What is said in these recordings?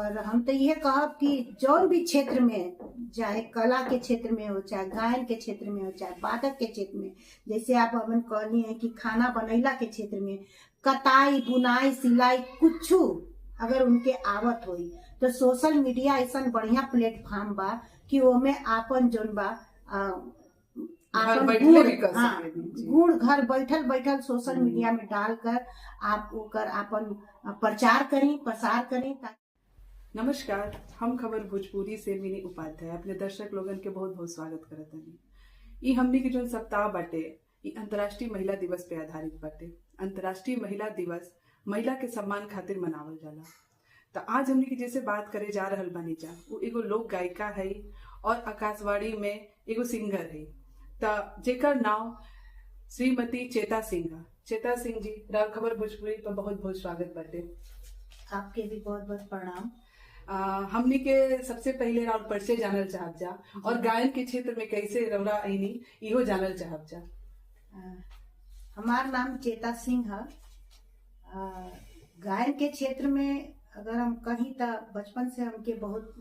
और हम तो ये कहब कि जौन भी क्षेत्र में, चाहे कला के क्षेत्र में हो, चाहे गायन के क्षेत्र में हो, चाहे वादक के क्षेत्र में, जैसे आप अपन कहली हैं कि खाना बनैला के क्षेत्र में, कताई बुनाई सिलाई कुछ अगर उनके आवत होई तो सोशल मीडिया ऐसा बढ़िया प्लेटफॉर्म बा कि ओमे आपन जौन बा घर आपन बैठले गुण, भी कर हाँ, सकेनी, जी। गुण घर बैठल बैठल सोशल मीडिया में डालकर आप ओकर आपन प्रचार करी, प्रसार करी। नमस्कार, हम खबर भोजपुरी से मिनी उपाध्याय अपने दर्शक लोगन के बहुत बहुत स्वागत करत हनी। ई हमनी के जोन सप्ताह बाटे ई अंतर्राष्ट्रीय महिला दिवस पे आधारित बाटे। अंतर्राष्ट्रीय महिला दिवस महिला के सम्मान खातिर मनावल जाला। तो आज हमनी के जैसे बात करे जा रहल बानी जा, उ एगो लोक गायिका है और आकाशवाणी में एगो सिंगर है, त जेकर नाम श्रीमती चेता सिंह है। चेता सिंह जी, राव खबर भोजपुरी पर बहुत बहुत स्वागत बाटे। आपके भी बहुत बहुत प्रणाम। हमनी के सबसे पहले राउर परिचय जानल चाहब जा और गायन के क्षेत्र में कैसे रौरा आईनी इहो जानल चाहब जा। हमार नाम चेता सिंह है। गायन के क्षेत्र में अगर हम कहीं तो बचपन से हमके बहुत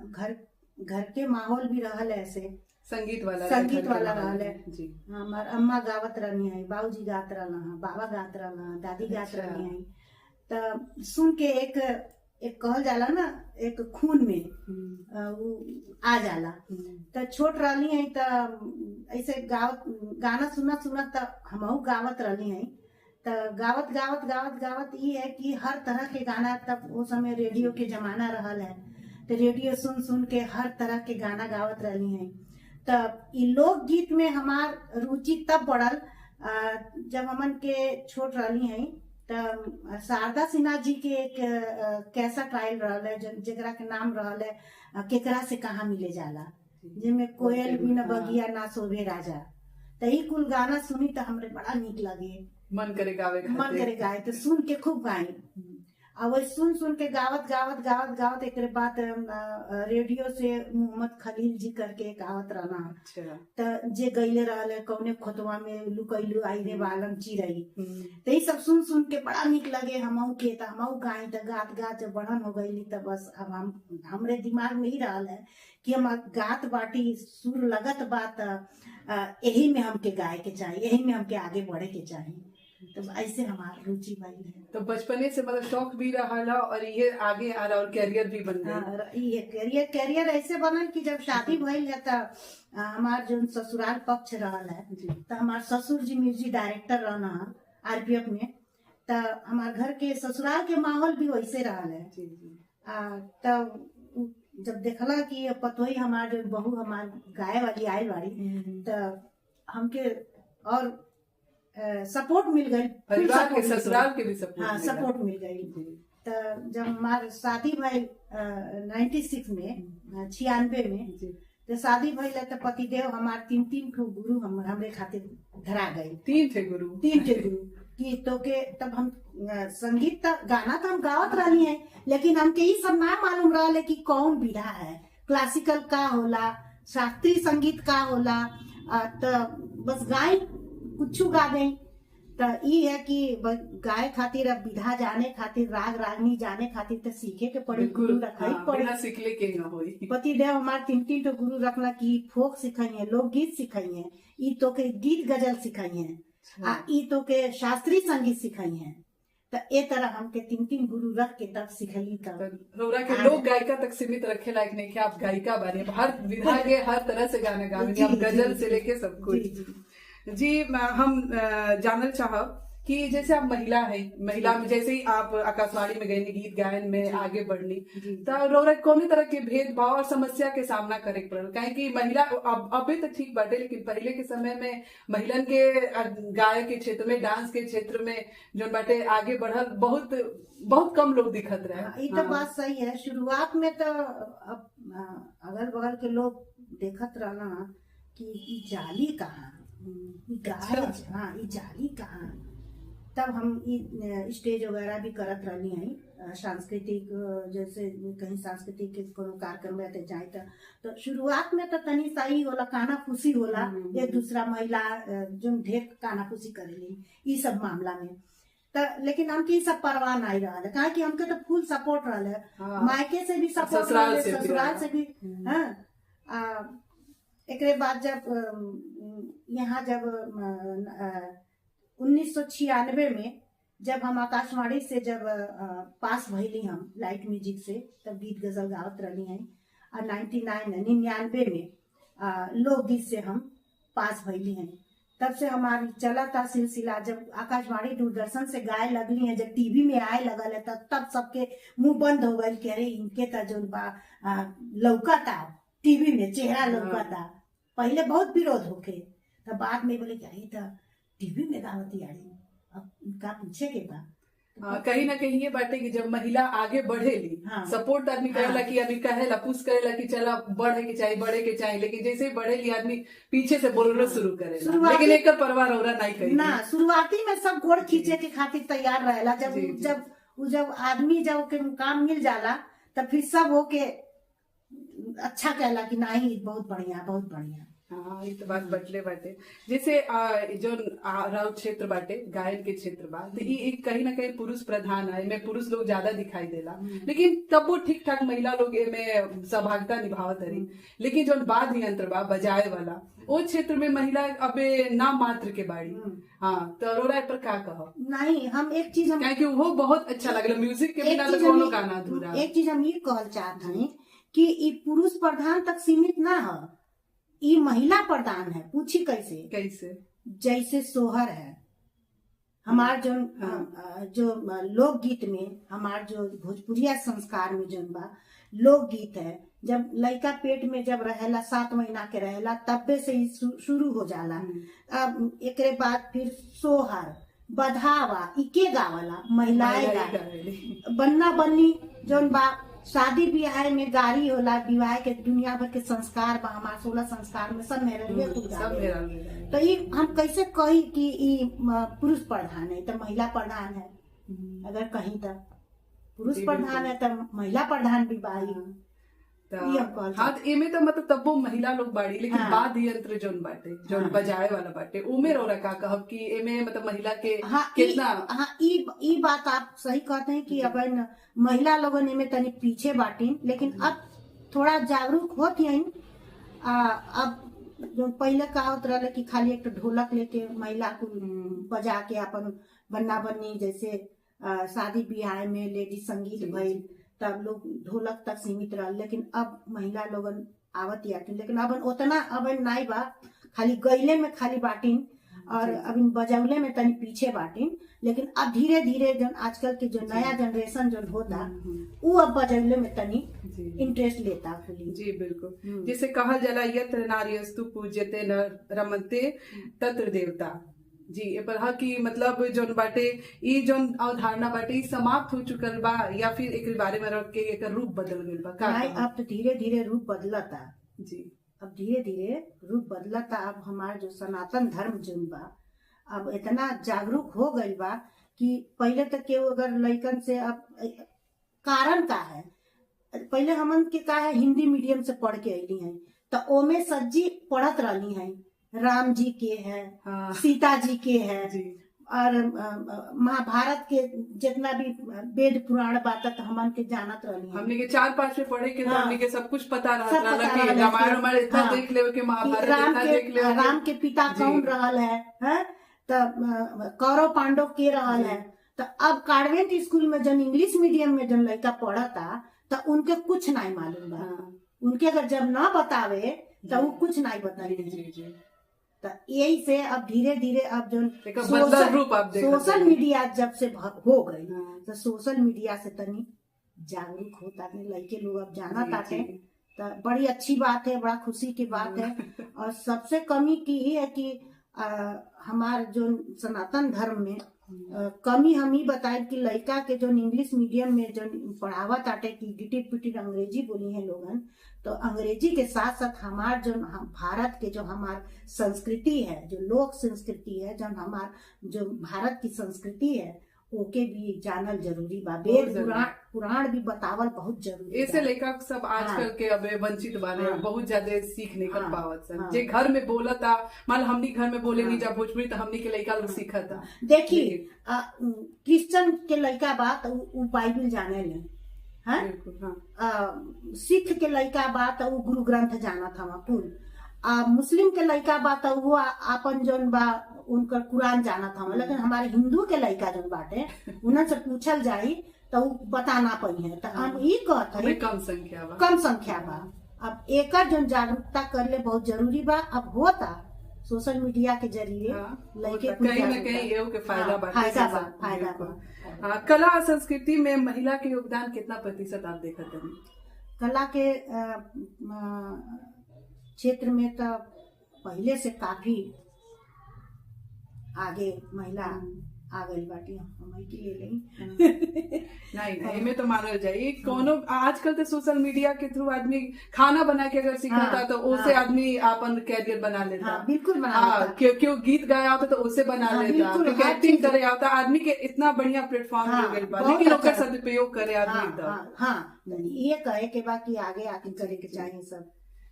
घर घर के माहौल भी रहल ऐसे संगीत वाला, संगीत घर के वाला माहौल रहल है। जी। हमार अम्मा गावत रहनी है, बाबूजी गात रहना है, बाबा गात रहना है, दादी गात रहनी है। तो सुन के एक एक कहल जाला ना, एक खून में वो आ जाला। तो छोट रहली है तो ऐसे गावत गाना सुना सुना तो हमहू गावत रहली है। तो गावत गावत गावत गावत ये है कि हर तरह के गाना, तब वो समय रेडियो के जमाना रहल है, तो रेडियो सुन सुन के हर तरह के गाना गावत रहली है। तब ई लोकगीत में हमार रुचि तब बढ़ल जब हमन के छोट रहली है तब शारदा सिन्हा जी के एक कैसेट आयल रहल है, जेकरा के नाम रहल है केकरा से कहाँ मिले जाला, जिनमें कोयल बिन बगिया ना शोभे राजा। तो ई कुल गाना सुनी तो हमरे बड़ा नीक लगे, मन करे गावे खातिर। मन करे गाए, तो सुन के खूब गाई। और वही सुन सुन के गावत गावत गावत गावत एक बाद रेडियो से मोहम्मद खलील जी करके एक आवत रहना। तो जे गईले रहल है कौने खोतवा में लुकैलू आई रे बालम चिरई, तो ये सब सुन सुन के बड़ा निक लगे हमहू के, तो हमहू गाई। तो गात गात जब बढ़न हो गईली तो बस अब हम हमरे दिमाग में ही रहल है कि हम गात बाटी सुर लगत बात, यही में हमके गाए के चाहिए, यही में हमके आगे बढ़े के चाहिए। तो ऐसे हमार रुचि भइल है। तो बचपने से मतलब शौक भी रहा और ये आगे आ रहा और कैरियर भी बन गया। हाँ, ये कैरियर ऐसे बनल कि जब शादी भइल है तो हमार जो ससुराल पक्ष रहल है, तो हमार ससुर जी म्यूजिक डायरेक्टर रहना आरपीएफ में, तो हमार घर के ससुराल के माहौल भी वैसे रहल है। तब जब देखला कि पतोही हमार जो बहू हमार गाय वाली आयल वाली, तो हमके और सपोर्ट मिल गई, परिवार के ससुराल के भी सपोर्ट। हाँ, सपोर्ट मिल गई। तो जब हमार शादी भइल 96 में, 96 में, तो शादी भइल तो पतिदेव हमार तीन तीन ठो गुरु हम हमरे खातिर धरा गए। तीन थे गुरु? तीन थे गुरु कि तो के तब हम संगीत गाना तो हम गावत रही है, लेकिन हमके ये सब ना मालूम रहा है कि कौन विधा है, क्लासिकल का होला, शास्त्रीय संगीत का होला, तो बस गाय कुछ गा दें। तो ये है कि गाय खातिर अब विधा जाने खातिर, राग रागनी जाने खातिर तो सीखे के पड़ी, गुरु रखाई पड़ी। बिना सीखले के ना होई। पतिदेव हमार तीन तीन तो गुरु रखला कि फोक सिखाई है, लोकगीत सिखाई है, ई तो के गीत गजल सिखाई है, आ ई तो के शास्त्रीय संगीत सिखाई है। तो ए तरह हमके तीन तीन गुरु रख के तब सिखली। तब रौरा के लोक गायिका तक सीमित रखे लायक नहीं कि आप गायिका बानी, हर विधा के हर तरह से गाना गावे, आप गजल से लेके सब कुछ। जी, हम जानल चाहब कि जैसे आप महिला है, महिला में जैसे ही आप आकाशवाणी में गई, गीत गायन में आगे बढ़नी, तो रौरा कौन तरह के भेदभाव और समस्या के सामना करे पड़ल? काहे कि महिला अब अभी तो ठीक बाटे, लेकिन पहले के समय में महिलन के गायक के क्षेत्र में, डांस के क्षेत्र में जो बाटे आगे बढ़ल बहुत बहुत कम लोग दिखत रहे। ये तो बात सही है। शुरुआत में तो अब अगल बगल के लोग देखत रहना कि जाली कहाँ गाय, हाँ ये जाली कहाँ। तब हम स्टेज वगैरह भी करत रहनी है, सांस्कृतिक जैसे कहीं सांस्कृतिक के कोनो कार्यक्रम रहते जाए तो शुरुआत में तो तनी सही होला, कानाफूसी होला, एक दूसरा महिला जो ढेर कानाफूसी करेली ये सब मामला में। त लेकिन हमके ई सब परवाह नहीं रहल है, काहे कि हमके तो फुल सपोर्ट रहल है। हाँ। मायके से भी सपोर्ट ससुराल रहल है, से भी ससुराल रहल। से भी। हाँ। आ, एकरे बाद जब यहाँ जब 1996 में जब हम आकाशवाणी से जब पास भइली हम लाइट म्यूजिक से, तब गीत गजल गावत रहली हैं। और 99 में लोकगीत से हम पास भइली हैं। तब से हमारी चला था सिलसिला। जब आकाशवाणी दूरदर्शन से गाए लगली हैं, जब टीवी में आए लगल है, तब तब सबके मुंह बंद हो गए कि अरे इनके तो जो बा लौकता टीवी में चेहरा लौकता। पहले बहुत विरोध होके, तब बाद में बोले कि अरे तो टीवी में गावती आड़ी, अब इनका पूछे के बा। हाँ, कहीं ना कहीं ये बाटे कि जब महिला आगे बढ़ेली, हाँ। सपोर्ट आदमी करेला कि आदमी कहेला, पुश करेला कि चला बढ़े के चाहिए, बढ़े के चाहिए, लेकिन जैसे ही बढ़ेली आदमी पीछे से बोलना शुरू करेला, लेकिन एक परवाह रौरा नहीं कही ना। शुरुआती में सब गोड़ खींचे के खातिर तैयार रहेला। जब जी, जी। जब उ जब आदमी जब के मुकाम मिल जाला तब फिर सब होके अच्छा कहला कि नहीं बहुत बढ़िया, बहुत बढ़िया। हाँ, ये तो बात बटले बाटे। जैसे जो राउत क्षेत्र बाटे, गायन के क्षेत्र बा, तो ई एक कहीं ना कहीं पुरुष प्रधान है, एमे पुरुष लोग ज्यादा दिखाई देला, लेकिन तब वो ठीक ठाक महिला लोग एमे सहभागिता निभावत रही। लेकिन जो वाद्य यंत्र बा बजाए वाला, वो क्षेत्र में महिला अबे ना मात्र के बाड़ी। हाँ, तो अरोरा पर का कहो? नहीं, हम एक चीज हम क्योंकि वो बहुत अच्छा लगला, म्यूजिक के एक बिना तो चीज हम कोनो गाना अधूरा। एक चीज हम ये कहल चाहत हई कि ई पुरुष प्रधान तक सीमित ना है, ई महिला प्रधान है। पूछी कैसे? कैसे? जैसे सोहर है हमार जो जो लोकगीत में, हमार जो भोजपुरिया संस्कार में जो बा लोकगीत है, जब लड़का पेट में जब रहेला, 7 महीना के रहेला, तबे से ही शुरू हो जाला। अब एकरे बाद फिर सोहर बधावा इके गावला महिलाएं महिला ही गावे। गावेली। बन्ना बन्नी जौन बा शादी ब्याह में गारी होला, विवाह के दुनिया भर के संस्कार बा हमार 16 संस्कार में सब मेहरबिया खुद सब गावेला। मेरा मेरा। तो ये हम कैसे कही कि ई पुरुष प्रधान है तो महिला प्रधान है? अगर कहीं तो पुरुष जी, प्रधान है तो महिला प्रधान भी बाई। त- ई हम कहल हाँ, तो एमे तो मतलब तब्बो महिला लोग बाड़ी, लेकिन हाँ। वाद्य यंत्र जोन बाटे, जोन हाँ। बजाए वाला बाटे, उमे रौरा का कहब कि एमे मतलब महिला के हाँ, कितना? हाँ, ई बात आप सही कहते हैं कि अब महिला लोगन एमे तनी पीछे बाटीन, लेकिन अब थोड़ा जागरूक होत हन। अब जो पहले का होत रहे कि खाली एक ढोलक लेके महिला को बजा के अपन बन्ना बन्नी, जैसे शादी ब्याह में लेडीज संगीत भइल तब लोग ढोलक तक सीमित रहल, लेकिन अब महिला लोगन आवत याटिन, लेकिन अब उतना अब नहीं बा, खाली गैले में खाली बाटिन और अब इन बजौले में तनी पीछे बाटिन। लेकिन अब धीरे धीरे जो आजकल के जो नया जनरेशन जो होता उ अब बजौले में तनी इंटरेस्ट लेता खुली। जी बिल्कुल, जैसे कहल जाला यत्र नार्यस्तु पूज्यते न रमन्ते तत्र देवता। जी, ए पर हा कि मतलब जोन बाटे ई जोन अवधारणा बाटे ई समाप्त हो चुकल बा या फिर एक बारे में रख के एकर रूप बदल गइल बा का? नहीं, अब तो धीरे धीरे रूप बदलता। जी, अब धीरे धीरे रूप बदलता। अब हमार जो सनातन धर्म जोन बा अब इतना जागरूक हो गइल बा कि पहले तक केहू अगर लइकन से, अब कारण का है, पहले हमन के का है हिंदी मीडियम से पढ़ के अली हैं तो ओमे सज्जी पढ़त रहली हैं, राम जी के है, हाँ। सीता जी के है जी, और महाभारत के जितना भी वेद पुराण बात हमन के जानत रहली हैं। हमने के 4-5 में पढ़े के तो हाँ। हमने के सब कुछ पता रहत सब रहला पता कि रहला रामायण कि- उमायण इतना हाँ। देख लेवे के कि महाभारत राम इतना देख के लेवे के- राम के पिता जी। कौन रहल है, हैं? त कौरव पांडव के रहल है। तो अब कॉन्वेंट स्कूल में जन इंग्लिश मीडियम में जन लड़का पढ़ता तो उनके कुछ नहीं मालूम बा। हाँ। उनके अगर जब ना बतावे तो वो कुछ नहीं बतावे। जी जी जी तो यही से अब धीरे धीरे अब जो एकर बदलल रूप आप देखत सोशल बानी। मीडिया जब से हो गई हाँ। तो सोशल मीडिया से तनी जागरूक होता है लड़के लोग अब जाना जी, ताटे। जी। तो बड़ी अच्छी बात है, बड़ा खुशी की बात है। और सबसे कमी की ये है कि हमार जो सनातन धर्म में कमी हम ही बताए कि लड़का के जो इंग्लिश मीडियम में जो पढ़ावा ताटे कि गिटी पिटी अंग्रेजी बोली है लोगन, तो अंग्रेजी के साथ साथ हमार जो भारत के जो हमार संस्कृति है, जो लोक संस्कृति है, जो हमार जो भारत की संस्कृति है, ओके भी जानल जरूरी बा। बहुत वेद जरूरी। पुराण पुराण भी बतावल बहुत जरूरी ऐसे बा। लेखक सब आजकल के अबे वंचित बाने, हाँ। बहुत ज्यादा सीख नहीं कर हाँ, पावत सन। हाँ। जे घर में बोलता, मान हमनी घर में बोले नहीं हाँ। जा भोजपुरी, तो हमनी के लड़का लोग सीखता। देखी, क्रिश्चियन के लड़का बा तो उ बाइबिल जाने ले हैं। बिल्कुल, हाँ। सिख के लड़का बा तो उ गुरु ग्रंथ जानत हवा कुल। मुस्लिम के लड़का बा तो वो आपन जौन बा उनकर कुरान जानत हवा, लेकिन हमारे हिंदू के लड़का जौन बाटे उन्हन से पूछल जाई तो उ बता ना पाई है। तो हम ई कहत हई हमें कम संख्या बा। कम संख्या बा। अब एकर जौन जागरूकता करले बहुत जरूरी बा। अब होता सोशल मीडिया के जरिए हाँ, लड़के होता। कुल कहीं ना जागरूकता। कहीं एहू के फायदा हाँ, बाटे। फायदा बा, सब- फायदा बिल्कुल। बा। हाँ, कला और संस्कृति में महिला के योगदान कितना प्रतिशत आप देखत हनी? कला के क्षेत्र में तो पहले से काफी आगे महिला आ गई बाटी, हम के लिए नहीं। नहीं नहीं, एमे तो मानल जाई कोनो आजकल तो सोशल मीडिया के थ्रू आदमी खाना बना के अगर सीखता हाँ, तो ओसे हाँ। आदमी अपन कैरियर बना लेता। हाँ, बिल्कुल बना हाँ, लेता। क्यों क्यों गीत गाए आता तो उसे बना हाँ, लेता, बिल्कुल, क्योंकि हर एक्टिंग चीज। करे आता आदमी के इतना बढ़िया प्लेटफॉर्म हाँ, मिल गइल बा, बहुत लेकिन ओकर अच्छा। सदुपयोग करे आदमी हाँ, तब। हाँ, हाँ, ये कहे के बा कि आगे आके करे के चाहिए सब।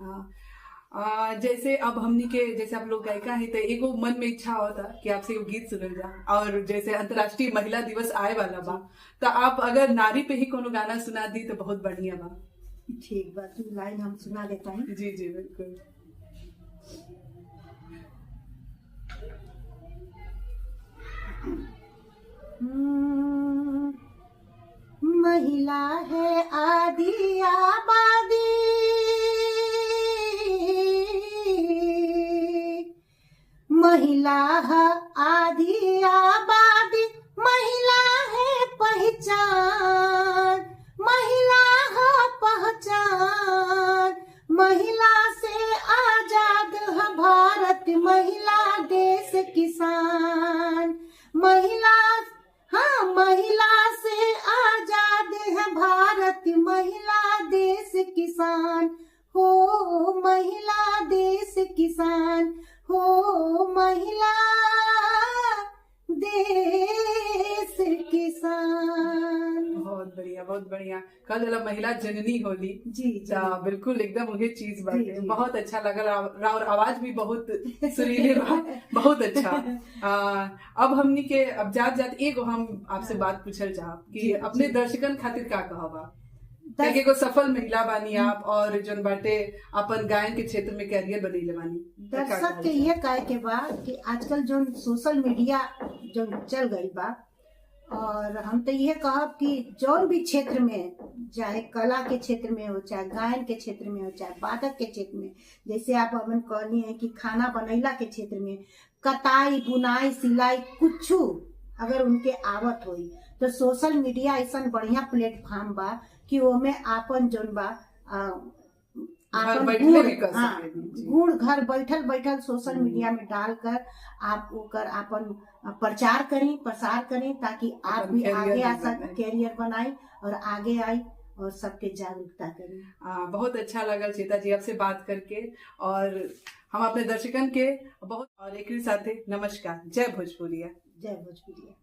हाँ। जैसे अब हमनी के जैसे आप लोग गायिका है तो एगो मन में इच्छा होता कि आपसे एगो गीत सुनल जा, और जैसे अंतर्राष्ट्रीय महिला दिवस आए वाला बा तो आप अगर नारी पे ही कोनो गाना सुना दी तो बहुत बढ़िया बा। ठीक बा, तू लाइन हम सुना देता है। जी जी बिल्कुल। महिला है आदि आबादी, महिला है आदि आबादी, महिला है पहचान, महिला है पहचान, महिला से आजाद है भारत, महिला देश किसान, महिला, हाँ महिला से आजाद है भारत, महिला देश किसान, हो महिला देश किसान, हो महिला देश किसान। बहुत बढ़िया, बहुत बढ़िया। कल जला महिला जननी होली जी जी जा, बिल्कुल एकदम वही चीज बाटे। जी, जी। बहुत अच्छा लगल और आवाज भी बहुत सुरीले बा, बहुत अच्छा। अब हमनी के अब जात जात एगो हम आपसे बात पूछल चाहब कि जी, अपने जी। दर्शकन खातिर का कहब आप? कियाकि एगो सफल महिला बानी आप और जन बाटे अपन गायन के क्षेत्र में कैरियर बनैले बानी, तो का दर्शक कहल के चाहब? ये कहे के बा कि आजकल जो सोशल मीडिया जो चल गई बा, और हम तो ये कहब कि जौन भी क्षेत्र में, चाहे कला के क्षेत्र में हो, चाहे गायन के क्षेत्र में हो, चाहे वादक के क्षेत्र में, जैसे आप अपन कहनी है कि खाना बनैला के क्षेत्र में, कताई बुनाई सिलाई कुछ अगर उनके आवत होई तो सोशल मीडिया ऐसा बढ़िया प्लेटफॉर्म बा कि ओमे आपन जौन बा घर आपन बैठले गुण, भी कर हाँ, सकेनी, जी। गुण घर बैठल बैठल सोशल मीडिया में डालकर आप ओकर आपन प्रचार करें, प्रसार करें, ताकि आप अपन भी कैरियर आगे आ भी सक बनाएं। कैरियर बनाए और आगे आई और सबके जागरूकता करें। बहुत अच्छा लगल चेता जी आपसे बात करके, और हम अपने दर्शकन के बहुत और एक साथे नमस्कार, जय भोजपुरिया। जय भोजपुरिया।